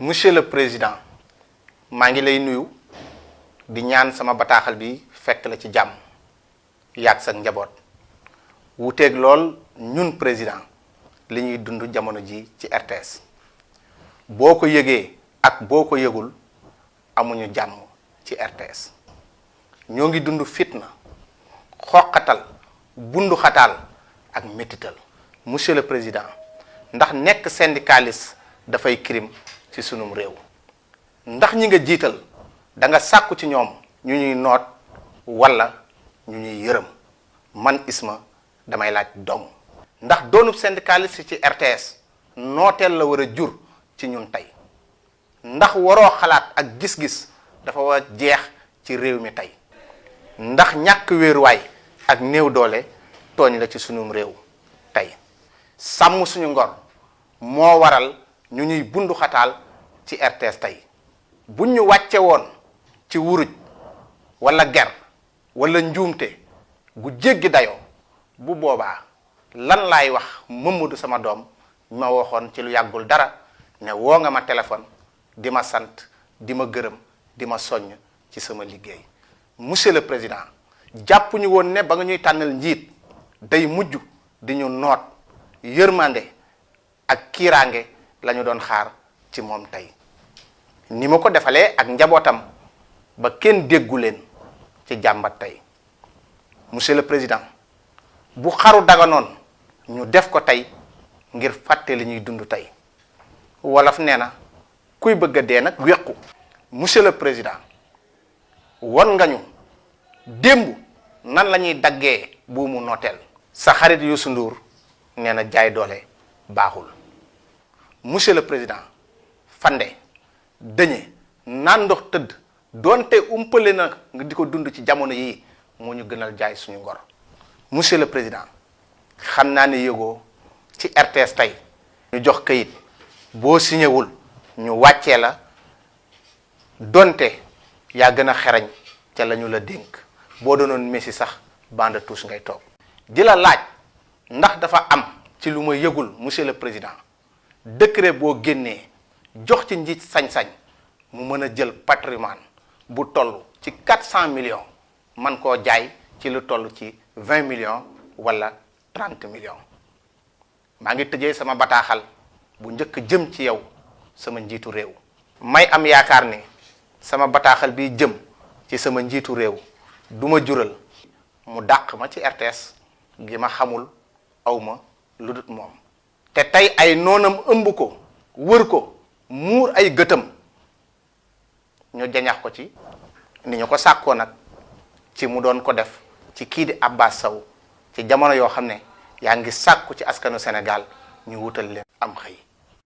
Monsieur le Président, maa ngi lay nuyu di ñaan sama bataaxal bi fekk la ci jàmm yàgg sa njaboot wuteeg lool ñun président li ñuy dund jamono ji ci RTS boo ko yëgee ak boo ko yëgul amuñu jàmm ci RTS ñoo ngi dund fitna xoqatal bundu xataal ak métital. Monsieur le Président, ndax nekk syndicaliste dafay crime ci sunum réew ndax ñi nga jiital da nga sàkku ci ñoom ñu ñuy noot wala ñu ñuy yërëm man Isma damay laaj dong ndax doonub syndicaliste ci RTS nooteel la war a jur ci ñun tey ndax waroo xalaat ak gis-gis dafa war a jeex ci réew mi tey ndax ñàkk wéeruwaay ak néew doole tooñ la ci sunum réew tey sàmm suñu ngor moo waral ñu ñuy bundu xataal ci RTS tey buñ ñu wàcce woon ci wuruj wala ger wala njuumte gu jéggi dayoo bu boobaa lan laay wax Mamadou sama doom ma waxoon ci lu yàggul dara ne woo nga ma téléphone di ma sant di ma gërëm di ma soññ ci sama liggéey. Monsieur le Président, jàpp ñu woon ne ba nga ñuy tànnal njiit day mujj di ñu noot yërmande ak kiiraange la ñu doon xaar ci moom tey ni ma ko defalee ak njabootam ba kenn déggu leen ci jàmbat tey. Monsieur le Président, bu xaru daganoon ñu def ko tey ngir fàtte li ñuy dund tey wolof nee na kuy bëgg a dee nag wéqu. Monsieur le Président, won nga ñu démb nan la ñuy daggee buumu nooteel. sa xarit Youssou Ndour nee na jaay doole baaxul. Monsieur le Président, fande dëñe naan ndox tëdd doonte umpale na nga di ko dund ci jamono yii moo ñu gënal jaay suñu ngor. Monsieur le Président, xam naa ne yëgoo ci RTS tey ñu jox kayit boo siñewul ñu wàccee la donte yaa gën a xerañ ca la ñu la dénk boo doonoon Messi sax bande touche ngay toog. di la laaj ndax dafa am ci lu ma yëgul Monsieur le Président décret boo génnee jox ci njiit sañ-sañ mu mën a jël patrimoine bu toll ci 400 millions man koo jaay ci lu toll ci 20 millions wala 30 millions. maa ngi tëjee sama bataaxal bu njëkk jëm ci yow sama njiitu réew. may am yaakaar ni sama bataaxal bi jëm ci sama njiitu réew du ma jural mu dàq ma ci RTS gi ma xamul awma lu dut moom. te tey ay noonam ëmb ko wër ko muur ay gëtam ñu jañax ko ci ni ñu ko sàkkoo nag ci mu doon ko def ci kii di Abbas Sow ci jamono yoo xam ne yaa ngi sàkku ci askanu Sénégal ñu wutal leen am xëy.